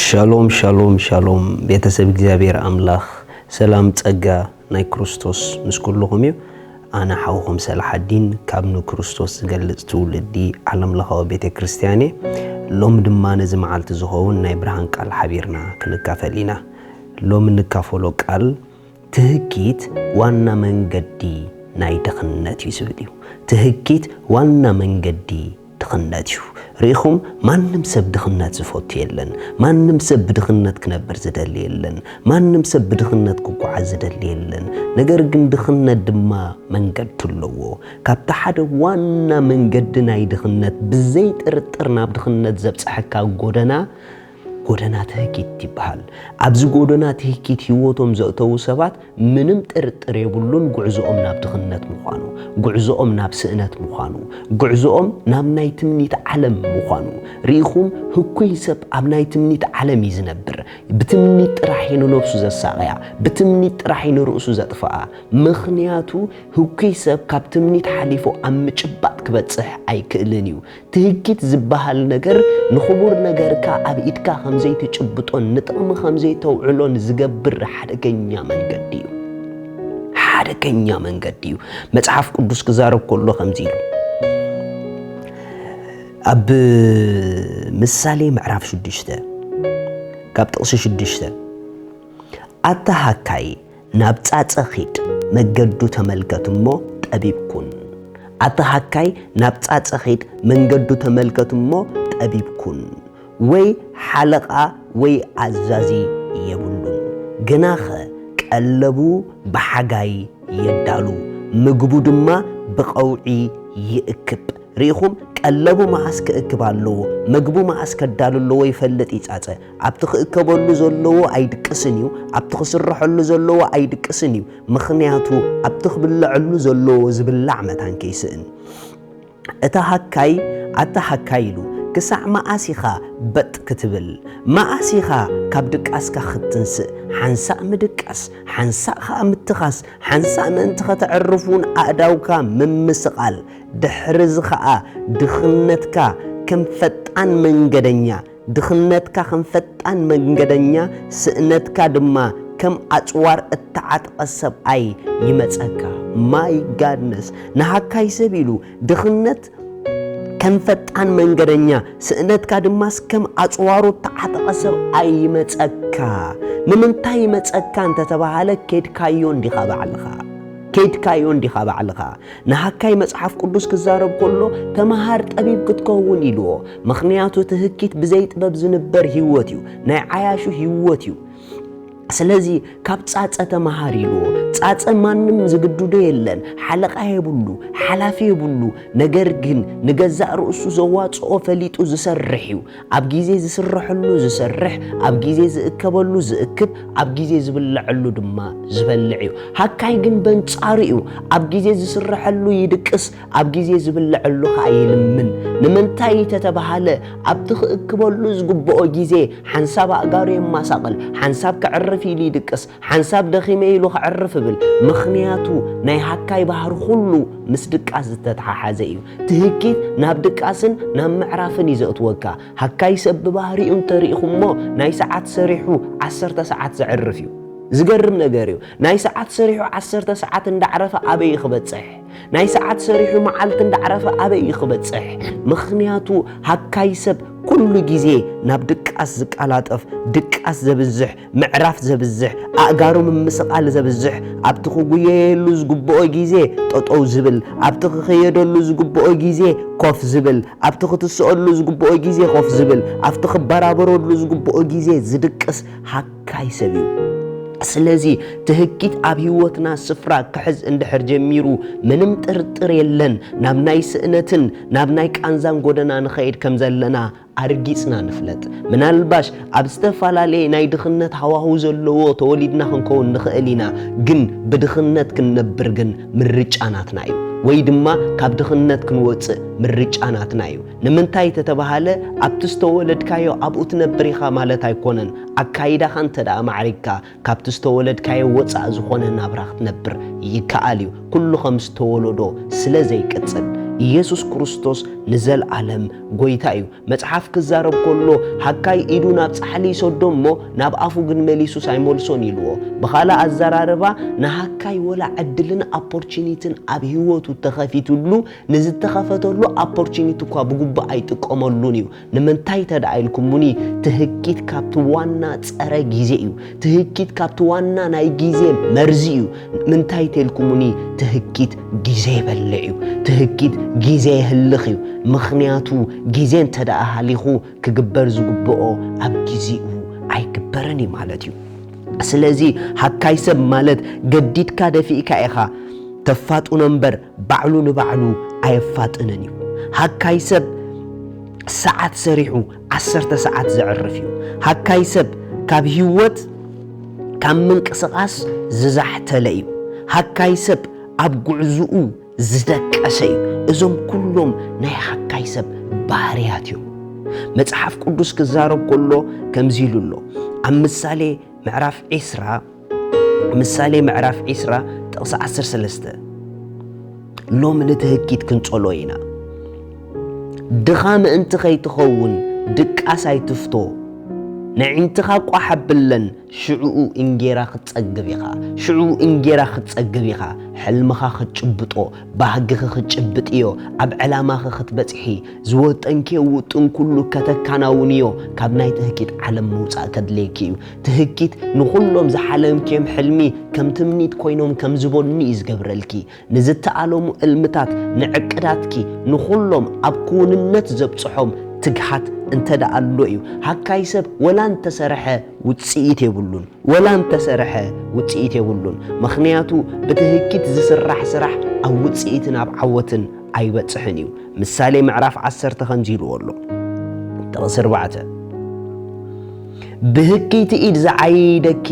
ሻሎም ሻሎም ሻሎም፣ ቤተሰብ እግዚኣብሔር ኣምላኽ፣ ሰላም ጸጋ ናይ ክርስቶስ ምስ ኩልኹም እዩ። ኣነ ሓውኹም ሰላሓዲን ካብ ንክርስቶስ ዝገልጽ ትውልዲ ዓለምለኻዊ ቤተ ክርስቲያን እየ። ሎሚ ድማ ነዚ መዓልቲ ዝኸውን ናይ ብርሃን ቃል ሓቢርና ክንካፈል ኢና። ሎሚ እንካፈሎ ቃል ትህኪት ዋና መንገዲ ናይ ድኽነት እዩ ዝብል እዩ። ትህኪት ዋና መንገዲ ድኽነት እዩ። ርኢኹም፣ ማንም ሰብ ድኽነት ዝፈቱ የለን። ማንም ሰብ ብድኽነት ክነብር ዝደሊ የለን። ማንም ሰብ ብድኽነት ክጓዓዝ ዝደሊ የለን። ነገር ግን ድኽነት ድማ መንገዲ ኣለዎ። ካብቲ ሓደ ዋና መንገዲ ናይ ድኽነት፣ ብዘይ ጥርጥር ናብ ድኽነት ዘብጽሐካ ጎደና፣ ጎደና ትህኪት ይበሃል። ኣብዚ ጎደና ትህኪት ህይወቶም ዘእተዉ ሰባት ምንም ጥርጥር የብሉን፣ ጉዕዞኦም ናብ ድኽነት ምዃኑ፣ ጉዕዞኦም ናብ ስእነት ምዃኑ፣ ጉዕዞኦም ናብ ናይ ትምኒት ዓለም ምዃኑ። ርኢኹም፣ ህኩይ ሰብ ኣብ ናይ ትምኒት ዓለም እዩ ዝነብር። ብትምኒት ጥራሕ እዩ ንነብሱ ዘሳቕያ፣ ብትምኒት ጥራሕ እዩ ንርእሱ ዘጥፍኣ። ምኽንያቱ ህኩይ ሰብ ካብ ትምኒት ሓሊፉ ኣብ ምጭባጥ ክበጽሕ ኣይክእልን እዩ። ትህኪት ዝበሃል ነገር ንኽቡር ነገርካ ኣብ ኢድካ ከም ዘይትጭብጦን ንጥቕሚ ከም ዘይተውዕሎን ዝገብር ሓደገኛ መንገዲ እዩ። ሓደገኛ መንገዲ እዩ። መጽሓፍ ቅዱስ ክዛረብ ከሎ ከምዚ ኢሉ፣ ኣብ ምሳሌ ምዕራፍ ሽዱሽተ ካብ ጥቕሲ ሽዱሽተ፣ ኣታ ሃካይ፣ ናብ ጻጸ ኺድ፣ መገዱ ተመልከት እሞ ጠቢብ ኩን። ኣታ ሃካይ፣ ናብ ጻጸ ኺድ፣ መንገዱ ተመልከት እሞ ጠቢብ ኩን። ወይ ሓለቓ ወይ ኣዛዚ የብሉን። ግናኸ ቀለቡ ብሓጋይ የዳሉ፣ ምግቡ ድማ ብቐውዒ ይእክብ። ርኢኹም፣ ቀለቡ መዓስ ክእክብ ኣለዎ፣ ምግቡ መዓስ ከዳሉ ኣለዎ ይፈልጥ እዩ ጻጸ። ኣብቲ ክእከበሉ ዘለዎ ኣይድቅስን እዩ፣ ኣብቲ ክስረሐሉ ዘለዎ ኣይድቅስን እዩ። ምኽንያቱ ኣብቲ ክብለዐሉ ዘለዎ ዝብላዕ መታን ከይስእን። እታ ሃካይ፣ ኣታ ሃካይ ኢሉ፣ ክሳዕ መኣስ ኢኻ በጥ ክትብል? መኣስ ኢኻ ካብ ድቃስካ ክትንስእ? ሓንሳእ ምድቃስ፣ ሓንሳእ ኸኣ ምትኻስ፣ ሓንሳእ ምእንቲ ኸተዕርፍ እውን ኣእዳውካ ምምስቓል። ድሕሪ እዚ ኸኣ ድኽነትካ ከም ፈጣን መንገደኛ፣ ድኽነትካ ከም ፈጣን መንገደኛ፣ ስእነትካ ድማ ከም ኣጽዋር እተዓጠቐ ሰብኣይ ይመጸካ። My goodness! ንሃካይ ሰብ ኢሉ ድኽነት ከም ፈጣን መንገደኛ፣ ስእነትካ ድማስ ከም ኣጽዋሩ እተዓጠቐ ሰብኣይ ይመጸካ። ንምንታይ ይመጸካ እንተተባሃለ፣ ኬድካዮ እንዲኻ ባዕልኻ። ኬድካዮ እንዲኻ ባዕልኻ። ንሃካይ መጽሓፍ ቅዱስ ክዛረብ ከሎ፣ ተመሃር ጠቢብ ክትከውን ኢልዎ። ምኽንያቱ ትህኪት ብዘይ ጥበብ ዝንበር ህይወት እዩ። ናይ ዓያሹ ህይወት እዩ። ስለዚ ካብ ጻጸ ተመሃር ኢልዎ። ጻጸ ማንም ዝግድዶ የለን፣ ሓለቓ የብሉ፣ ሓላፊ የብሉ። ነገር ግን ንገዛእ ርእሱ ዘዋጽኦ ፈሊጡ ዝሰርሕ እዩ። ኣብ ግዜ ዝስረሐሉ ዝሰርሕ፣ ኣብ ግዜ ዝእከበሉ ዝእክብ፣ ኣብ ግዜ ዝብለዐሉ ድማ ዝበልዕ እዩ። ሃካይ ግን በንጻሩ እዩ። ኣብ ግዜ ዝስረሐሉ ይድቅስ፣ ኣብ ግዜ ዝብለዐሉ ኸኣ ይልምን። ንምንታይ ተተባሃለ፣ ኣብቲ ክእክበሉ ዝግብኦ ግዜ ሓንሳብ ኣእጋሩ የማሳቕል፣ ሓንሳብ ከዕርፍ ኢሉ ይድቅስ፣ ሓንሳብ ደኺመ ኢሉ ከዕርፍ እብል። ምኽንያቱ ናይ ሃካይ ባህሪ ኩሉ ምስ ድቃስ ዝተተሓሓዘ እዩ። ትህኪት ናብ ድቃስን ናብ ምዕራፍን እዩ ዘእትወካ። ሃካይ ሰብ ብባህሪኡ እንተሪኢኹሞ ናይ ሰዓት ሰሪሑ ዓሰርተ ሰዓት ዘዕርፍ እዩ። ዝገርም ነገር እዩ። ናይ ሰዓት ሰሪሑ ዓሰርተ ሰዓት እንዳዕረፈ ኣበይ እዩ ክበጽሕ? ናይ ሰዓት ሰሪሑ መዓልቲ እንዳዕረፈ ኣበይ እዩ ክበጽሕ? ምኽንያቱ ሃካይ ሰብ ኩሉ ግዜ ናብ ድቃስ ዝቀላጠፍ፣ ድቃስ ዘብዝሕ፣ ምዕራፍ ዘብዝሕ፣ ኣእጋሩ ምምስቓል ዘብዝሕ፣ ኣብቲ ክጉየየሉ ዝግብኦ ግዜ ጠጠው ዝብል፣ ኣብቲ ክኸየደሉ ዝግብኦ ግዜ ኮፍ ዝብል፣ ኣብቲ ክትስኦሉ ዝግብኦ ግዜ ኮፍ ዝብል፣ ኣብቲ ክበራበረሉ ዝግብኦ ግዜ ዝድቅስ ሃካይ ሰብ እዩ። ስለዚ ትህኪት ኣብ ህይወትና ስፍራ ክሕዝ እንድሕር ጀሚሩ፣ ምንም ጥርጥር የለን ናብ ናይ ስእነትን ናብ ናይ ቃንዛን ጎደና ንኸይድ ከም ዘለና ኣርጊጽና ንፍለጥ። ምናልባሽ ኣብ ዝተፈላለየ ናይ ድኽነት ሃዋህው ዘለዎ ተወሊድና ክንከውን ንኽእል ኢና፣ ግን ብድኽነት ክንነብር ግን ምርጫ ናትና እዩ። ወይ ድማ ካብ ድኽነት ክንወጽእ ምርጫ ናትና እዩ። ንምንታይ ተተባሃለ፣ ኣብቲ ዝተወለድካዮ ኣብኡ ትነብር ኢኻ ማለት ኣይኮነን። ኣካይዳኻ እንተ ደኣ ማዕሪግካ፣ ካብቲ ዝተወለድካዮ ወጻእ ዝኾነ ናብራ ክትነብር ይከኣል እዩ። ኩሉ ከም ዝተወለዶ ስለ ዘይቅጽል፣ ኢየሱስ ክርስቶስ ንዘልኣለም ጎይታ እዩ። መጽሓፍ ክዛረብ ከሎ፣ ሃካይ ኢዱ ናብ ጻሕሊ ይሰዶ እሞ፣ ናብ ኣፉ ግን መሊሱስ ኣይመልሶን ኢልዎ። ብኻልእ ኣዘራርባ፣ ንሃካይ ወላ ዕድልን ኣፖርቹኒትን ኣብ ህይወቱ ተኸፊትሉ፣ ንዝተኸፈተሉ ኣፖርቹኒቲ እኳ ብግቡእ ኣይጥቀመሉን እዩ። ንምንታይ እንተ ደኣ ኢልኩሙኒ፣ ትህኪት ካብቲ ዋና ጸረ ግዜ እዩ። ትህኪት ካብቲ ዋና ናይ ግዜ መርዚ እዩ። ምንታይ ተልኩሙኒ፣ ትህኪት ግዜ ይበልዕ እዩ። ትህኪት ግዜ የህልኽ እዩ። ምኽንያቱ፣ ግዜ እንተ ደኣ ሃሊኹ፣ ክግበር ዝግብኦ ኣብ ግዜኡ ኣይግበርን እዩ ማለት እዩ። ስለዚ፣ ሃካይ ሰብ ማለት፣ ገዲድካ ደፊእካ ኢኻ ተፋጥኖ እምበር፣ ባዕሉ ንባዕሉ ኣየፋጥንን እዩ። ሃካይ ሰብ ሰዓት ሰሪሑ ዓሰርተ ሰዓት ዘዕርፍ እዩ። ሃካይ ሰብ ካብ ህይወት፣ ካብ ምንቅስቓስ ዝዛሕተለ እዩ። ሃካይ ሰብ ኣብ ጉዕዝኡ ዝደቀሰ እዩ። እዞም ኩሎም ናይ ሃካይ ሰብ ባህርያት እዮም። መጽሓፍ ቅዱስ ክዛረብ ከሎ ከምዚ ኢሉ ኣሎ። ኣብ ምሳሌ ምዕራፍ ዒስራ፣ ምሳሌ ምዕራፍ ዒስራ ጥቕሲ ዓሰርተ ሰለስተ፣ ሎሚ ንትህኪት ክንጸሎ ኢና። ድኻ ምእንቲ ኸይትኸውን ድቃስ ኣይትፍቶ። ነዒንትኻ ቋሕ ኣብለን፣ ሽዕኡ እንጌራ ክትጸግብ ኢኻ። ሽዕኡ እንጌራ ክትጸግብ ኢኻ። ሕልምኻ ክትጭብጦ፣ ባህግኺ ክትጭብጥዮ፣ ኣብ ዕላማኺ ክትበጽሒ፣ ዝወጠንክዮ ውጥን ኩሉ ከተካናውንዮ፣ ካብ ናይ ትህኪት ዓለም ምውጻእ ከድልየኪ እዩ። ትህኪት ንኹሎም ዝሓለምክዮም ሕልሚ ከም ትምኒት ኮይኖም ከም ዝበኑ እዩ ዝገብረልኪ። ንዝተኣለሙ እልምታት፣ ንዕቅዳትኪ፣ ንኹሎም ኣብ ክውንነት ዘብጽሖም ትግሃት እንተ ደኣ ኣሎ እዩ። ሃካይ ሰብ ወላ እንተሰርሐ ውጽኢት የብሉን። ወላ እንተሰርሐ ውጽኢት የብሉን። ምኽንያቱ ብትህኪት ዝስራሕ ስራሕ ኣብ ውጽኢትን ኣብ ዓወትን ኣይበጽሕን እዩ። ምሳሌ ምዕራፍ ዓሰርተ ከምዚ ኢልዎ ኣሎ። ጥቕሲ ኣርባዕተ፣ "ብህክይቲ ኢድ ዝዓይደኪ፣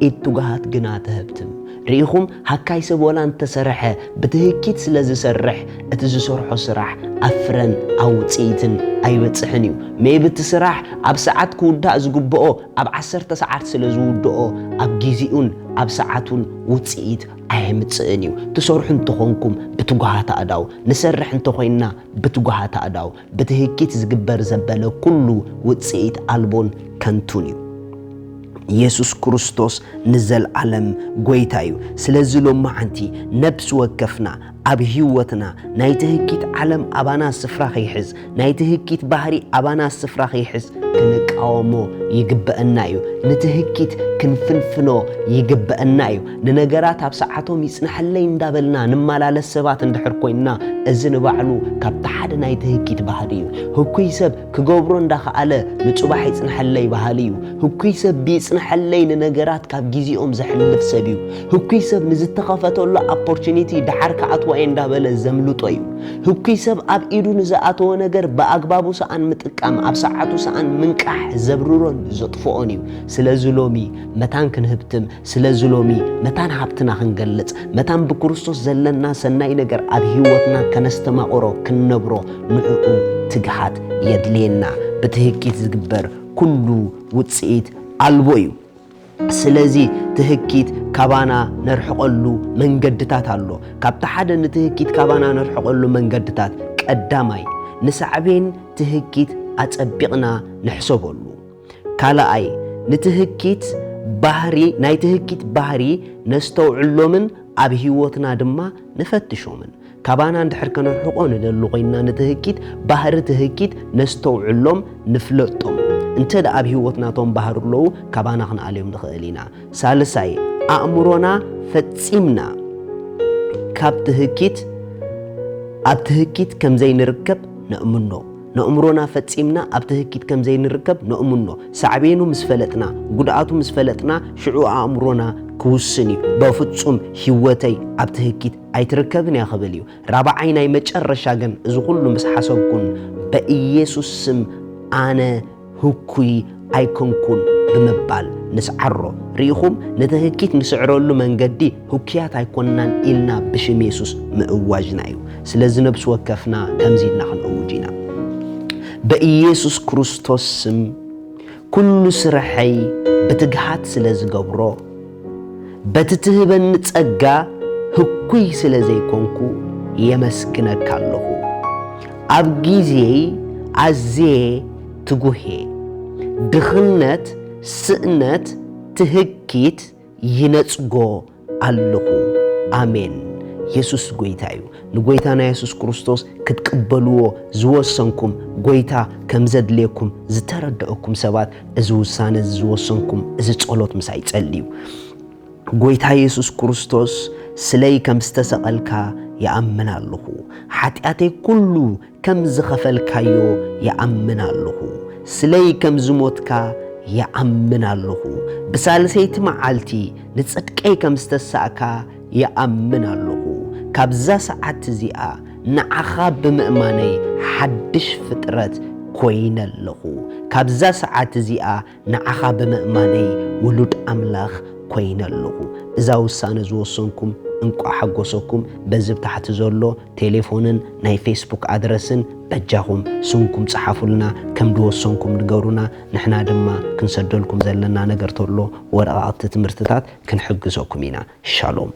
ኢድ ትጉሃት ግና ትህብትም።" ርኢኹም፣ ሃካይ ሰብ ወላ እንተሰርሐ፣ ብትህኪት ስለ ዝሰርሕ፣ እቲ ዝሰርሖ ስራሕ ኣብ ፍረን ኣብ ውጽኢትን ኣይበጽሕን እዩ። ሜቢ እቲ ስራሕ ኣብ ሰዓት ክውዳእ ዝግብኦ፣ ኣብ ዓሰርተ ሰዓት ስለ ዝውድኦ፣ ኣብ ግዜኡን ኣብ ሰዓቱን ውጽኢት ኣየምጽእን እዩ። ትሰርሑ እንተኾንኩም ብትጉሃት ኣእዳው፣ ንሰርሕ እንተኾይንና ብትጉሃት ኣእዳው፣ ብትህኪት ዝግበር ዘበለ ኩሉ ውጽኢት ኣልቦን ከንቱን እዩ። ኢየሱስ ክርስቶስ ንዘልኣለም ጎይታ እዩ። ስለዚ ሎማዓንቲ ነብሲ ወከፍና ኣብ ህይወትና ናይ ትህኪት ዓለም ኣባና ስፍራ ከይሕዝ፣ ናይ ትህኪት ባህሪ ኣባና ስፍራ ከይሕዝ ክንቃወሞ ይግበአና እዩ። ንትህኪት ክንፍንፍኖ ይግበአና እዩ። ንነገራት ኣብ ሰዓቶም ይጽናሐለይ እንዳበልና ንመላለስ ሰባት እንድሕር ኮይንና፣ እዚ ንባዕሉ ካብቲ ሓደ ናይ ትህኪት ባህሪ እዩ። ህኩይ ሰብ ክገብሮ እንዳኸኣለ ንጽባሕ ይጽናሐለይ በሃሊ እዩ። ህኩይ ሰብ ብይጽናሐለይ ንነገራት ካብ ግዜኦም ዘሕልፍ ሰብ እዩ። ህኩይ ሰብ ንዝተኸፈተሉ ኣፖርቹኒቲ ደሓር ክኣትዋ እየ እንዳበለ ዘምልጦ እዩ። ህኩይ ሰብ ኣብ ኢዱ ንዝኣተወ ነገር ብኣግባቡ ሰኣን ምጥቃም፣ ኣብ ሰዓቱ ሰኣን ምንቃሕ ዘብርሮን ዘጥፍኦን እዩ። ስለዚ ሎሚ መታን ክንህብትም፣ ስለዚ ሎሚ መታን ሃብትና ክንገልጽ፣ መታን ብክርስቶስ ዘለና ሰናይ ነገር ኣብ ህይወትና ከነስተማቕሮ፣ ክንነብሮ፣ ንዕኡ ትግሃት የድልየና። ብትህኪት ዝግበር ኩሉ ውጽኢት ኣልቦ እዩ። ስለዚ ትህኪት ካባና ነርሕቐሉ መንገድታት ኣሎ። ካብቲ ሓደ ንትህኪት ካባና ነርሕቐሉ መንገድታት ቀዳማይ፣ ንሳዕቤን ትህኪት ኣጸቢቕና ንሕሰበሉ። ካልኣይ፣ ንትህኪት ባህሪ፣ ናይ ትህኪት ባህሪ ነስተውዕሎምን ኣብ ህይወትና ድማ ንፈትሾምን። ካባና እንድሕር ከነርሕቆ ንደሊ ኮይንና፣ ንትህኪት ባህሪ ትህኪት ነስተውዕሎም፣ ንፍለጦም። እንተ ደኣ ኣብ ህይወትና እቶም ባህሪ ኣለዉ፣ ካባና ክንኣልዮም ንኽእል ኢና። ሳልሳይ፣ ኣእምሮና ፈጺምና ካብ ትህኪት፣ ኣብ ትህኪት ከም ዘይንርከብ ነእምኖ። ነእምሮና ፈጺምና ኣብ ትህኪት ከም ዘይንርከብ ነእምኖ። ሳዕቤኑ ምስ ፈለጥና፣ ጉድኣቱ ምስ ፈለጥና፣ ሽዑ ኣእምሮና ክውስን እዩ። በፍጹም ህይወተይ ኣብ ትህኪት ኣይትርከብን እያ ክብል እዩ። ራብዓይ ናይ መጨረሻ ግን፣ እዚ ኩሉ ምስ ሓሰብኩን፣ በኢየሱስ ስም ኣነ ህኩይ ኣይኮንኩን ብምባል ንስዓሮ። ርኢኹም፣ ንትህኪት ንስዕረሉ መንገዲ ህኩያት ኣይኮንናን ኢልና ብሽም የሱስ ምእዋጅና እዩ። ስለዚ ነብሲ ወከፍና ከምዚ ኢልና ክንእውጅ ኢና። በኢየሱስ ክርስቶስ ስም ኩሉ ስርሐይ ብትግሃት ስለ ዝገብሮ፣ በቲ ትህበኒ ጸጋ ህኩይ ስለ ዘይኮንኩ የመስግነካ ኣለኹ። ኣብ ግዜይ ኣዝየ ትጉህ እየ። ድኽነት፣ ስእነት፣ ትህኪት ይነጽጎ ኣለኹ። ኣሜን። የሱስ ጐይታ እዩ። ንጐይታና የሱስ ክርስቶስ ክትቅበልዎ ዝወሰንኩም፣ ጐይታ ከም ዘድልየኩም ዝተረድአኩም ሰባት፣ እዚ ውሳነ እዚ ዝወሰንኩም፣ እዚ ጸሎት ምሳይ ጸልዩ። ጐይታ የሱስ ክርስቶስ፣ ስለይ ከም ዝተሰቐልካ ይኣምን ኣለኹ። ሓጢኣተይ ኩሉ ከም ዝኸፈልካዮ ይኣምን ኣለኹ። ስለይ ከም ዝሞትካ ይኣምን ኣለኹ። ብሳልሰይቲ መዓልቲ ንጽድቀይ ከም ዝተሳእካ ይኣምን ኣለኹ። ካብዛ ሰዓት እዚኣ ንዓኻ ብምእማነይ ሓድሽ ፍጥረት ኮይነ ኣለኹ። ካብዛ ሰዓት እዚኣ ንዓኻ ብምእማነይ ውሉድ ኣምላኽ ኮይነ ኣለኹ። እዛ ውሳነ ዝወሰንኩም እንቋዕ ሓጎሰኩም። በዚ ብታሕቲ ዘሎ ቴሌፎንን ናይ ፌስቡክ ኣድረስን በጃኹም ስምኩም ጸሓፉልና፣ ከም ዝወሰንኩም ንገሩና። ንሕና ድማ ክንሰደልኩም ዘለና ነገር ተሎ ወረቓቕቲ ትምህርትታት ክንሕግዘኩም ኢና። ሻሎም።